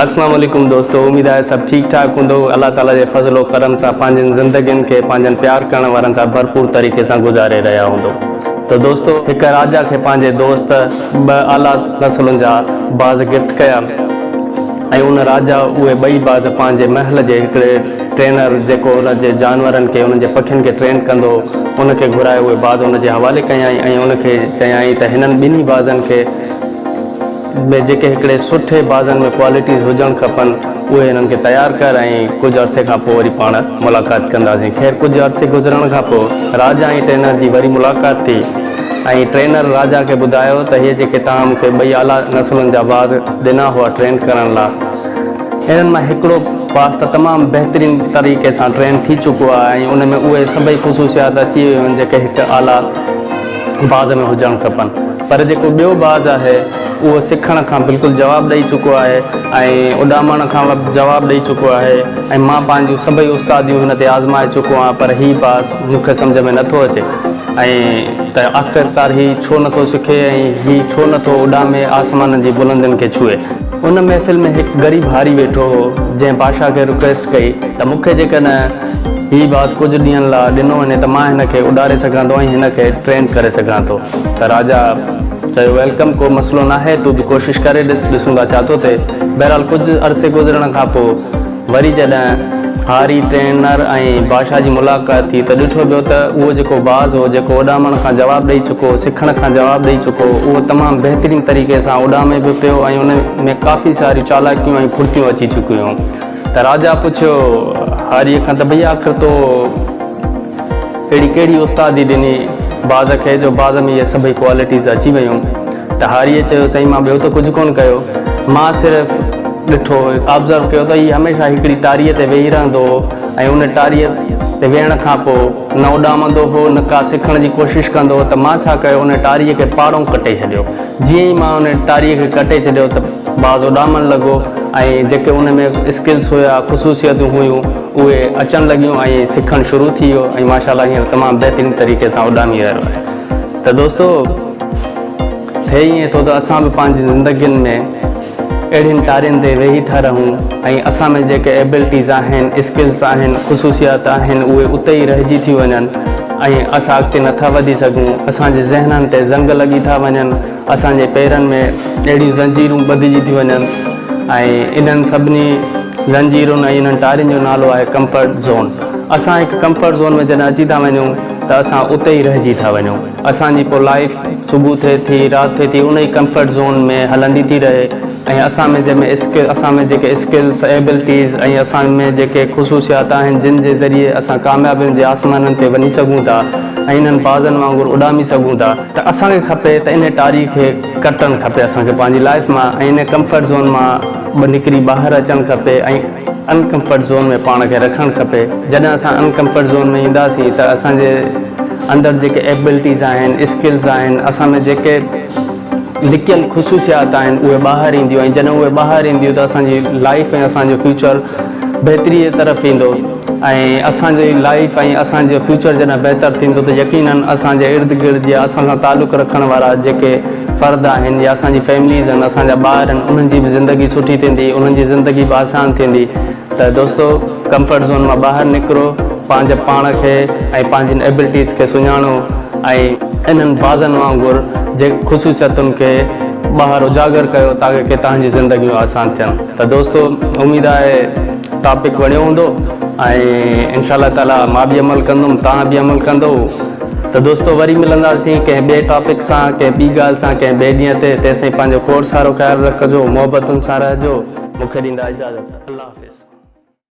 السلام عليڪم دوستو اميد آهي سڀ ٺيڪ ٺاڪ هوندو الله تعالي جي فضل و ڪرم سان پنهنجين زندگين کي پنهنجن پيار ڪرڻ وارن سان ڀرپور طريقي سان گذاري رهيا هوندو ته دوستو هڪ راجا کي پنهنجي دوست ٻه اعليٰ نسلن جا باز گفٽ ڪيا ۽ ان راجا اهي ٻئي باز پنهنجي محل جي هڪڙي ٽرينر جيڪو ان جي جانورن کي انهن جي پکين کي ٽرين ڪندو هو ان کي گهرائي اهي باز ان جي حوالي ڪيائين ۽ ان کي چيائين ته هنن ٻنهي بازن کي ۾ جيڪي هڪڙي سٺي بازن ۾ ڪوالٽيز هجڻ کپن اهي هنن کي تيار ڪر ۽ ڪجهه عرصي کان پوء وري پاڻ ملاقات ڪنداسين. خير ڪجهه عرصي گذرڻ کان پوء راجا ۽ ٽرينر جي وري ملاقات ٿي ۽ ٽرينر راجا کي ٻڌايو ته هي جيڪي توهان مون کي ٻئي اعليٰ نسلن جا باز ڏنا هئا ٽرين ڪرڻ لا انهن مان هڪڙو باز ته تمام بهترين طريقي سان ٽرين ٿي چڪو آهي ۽ ان ۾ اهي سڀئي خصوصيات اچي ويون آهن جيڪي هڪ اعليٰ باز ۾ هجڻ کپن پر جيڪو ٻيو باز آهي اهو سکڻ کان بلڪل جواب ڏئي چڪو آهي ۽ اڏامڻ کان به جواب ڏئي چڪو آهي ۽ مان پنهنجون سڀئي استاديون هن تي آزمائي چڪو آهيان پر هي باز مون کي سمجهه ۾ نٿو اچي ۽ ته آخرڪار هي ڇو نٿو سکي ۽ هي ڇو نٿو اڏامي آسمانن جي بلندين کي ڇهي. ان محفل ۾ هڪ غريب هاري ويٺو هو جنهن بادشاهه کي رڪويسٽ ڪئي ته مون کي جيڪڏهن هي باز ڪجهه ڏينهن لاء ڏنو وڃي ته مان هن کي اڏاري سگهان ٿو ۽ هن کي ٽرين ڪري سگهان ٿو ته راجا چيو welcome ڪو مسئلو ناهي تون به ڪوشش ڪري ڏس ڏسون ٿا ڇا ٿو ٿئي بهرحال ڪجهه عرصي گذرڻ کان پوء وري جڏهن هاري ٽرينر ۽ بادشاهه جي ملاقات ٿي ته ڏٺو ويو ته اهو جيڪو باز هو جيڪو اڏامڻ کان جواب ڏئي چڪو هو سکڻ کان جواب ڏئي چڪو هو اهو تمام بهترين طريقي سان اڏامي به پيو ۽ ان ۾ ڪافي ساريون چالاڪيون ۽ ڦڙتيون اچي چڪيون هيون. ته راجا پڇيو هاريء کان ته ڀئي آخر تو اهڙي ڪهڙي استادي ڏني باز کي جو باز ۾ اهي سڀئي ڪوالٽيز اچي ويون؟ ته هاريء چيو سائين مان ٻيو ته ڪجهه ڪونه ڪيو مان صرف ڏٺو آبزرو ڪيو ته هي هميشه هڪڙي ٽاريء تي ويهي رهندو هو ۽ ان ٽاريء تي ويهڻ کان پوء نه اڏامندو هو نه ڪا سکڻ جي ڪوشش ڪندو هو ته مان ڇا ڪيو ان ٽاريء کي پاڙئون ڪٽي ڇڏيو جيئن ئي مان ان ٽاريء کي ڪٽي ڇڏيو ته باز اڏامڻ لڳو ۽ جيڪي ان ۾ اسڪلس هيا خصوصيتون هيون اهي اچڻ لڳيون ۽ سکڻ شروع ٿي ويو ۽ ماشاء الله هينئر تمام بهترين طريقي سان اڏامي رهيو آهي ته دوستو ٿئي ائين ٿو ته اسان به پنهنجي زندگين ۾ اهڙين ٽارين تي ويهي ٿا رهون ۽ اسان ۾ جيڪي ايبلٽيز آهن اسڪلس آهن خصوصيات آهن اهي اتي ئي رهجي ٿيون وڃن ۽ اسان اڳتي نٿا وڌي سگهون اسان جي ذهنن تي زنگ لڳي ٿا وڃن اسان جي پيرن ۾ اهڙيون زنجيرون ٻڌجي ٿيون وڃن ۽ انهن سڀني زنجيرن ۽ انهن ٽارين جو نالو آهي ڪمفرٽ زون. اسان هڪ ڪمفرٽ زون ۾ جڏهن اچي ٿا وڃون ته اسان اتي ئي رهجي ٿا وڃون. اسان جي پوء لائيف صبح ٿئي ٿي رات ٿئي ٿي ان ئي ڪمفرٽ زون ۾ هلندي ٿي رهي ۽ اسان ۾ جنهن ۾ اسڪل اسان ۾ جيڪي اسڪلس، ايبلٽيز ۽ اسان ۾ جيڪي خصوصيات آهن جن جي ذريعي اسان ڪاميابين جي آسمانن تي وڃي سگهون ٿا ۽ انهن بازن وانگر اڏامي سگهون ٿا ته اسان کي کپي ته انهي ٽاري کي ڪٽڻ کپي اسان کي پنهنجي لائيف مان ۽ انهي ڪمفرٽ زون مان به نڪري ٻاهر اچڻ کپي ۽ ان ڪمفرٽ زون ۾ پاڻ کي رکڻ کپي جڏهن اسان ان ڪمفرٽ زون ۾ اينداسين ته اسان جي اندر جيڪي ايبلٽيز آهن اسڪلز آهن اسان ۾ جيڪي لڪيل خصوصيات آهن اهي ٻاهر اينديون ۽ جڏهن اهي ٻاهر اينديون ته اسان جي لائيف ۽ اسان جو فيوچر بهتري جي طرف ايندو ۽ اسان جي لائيف ۽ اسان جو فيوچر جڏهن بهتر ٿيندو ته يقينن اسان جي ارد گرد يا اسان سان تعلق رکڻ وارا جيڪي فرد آهن يا اسان جي فيمليز آهن اسان جا ٻار آهن انهن جي به زندگي سٺي ٿيندي انهن جي زندگي به آسان ٿيندي ته دوستو ڪمفرٽ زون مان ٻاهر نڪرو پنهنجي پاڻ کي ۽ پنهنجين ايبلٽيز کي سڃاڻو ۽ انهن بازن وانگر جي خصوصيتن کي ٻاهر اجاگر ڪيو تاڪه ڪي توهان جون زندگيون آسان ٿين ته دوستو اميد آهي ٽاپڪ وڻيو هوندو ۽ انشاء الله تعالي مان به عمل ڪندم توهان به عمل ڪندو ته دوستو وري ملنداسين ڪنهن ٻئي ٽاپڪ سان ڪنهن ٻي ڳالهه سان ڪنهن ٻئي ڏينهن تي تيستائين پنهنجو کوڙ سارو خيال رکجو محبتن سان رهجو مون کي ڏيندا اجازت الله حافظ.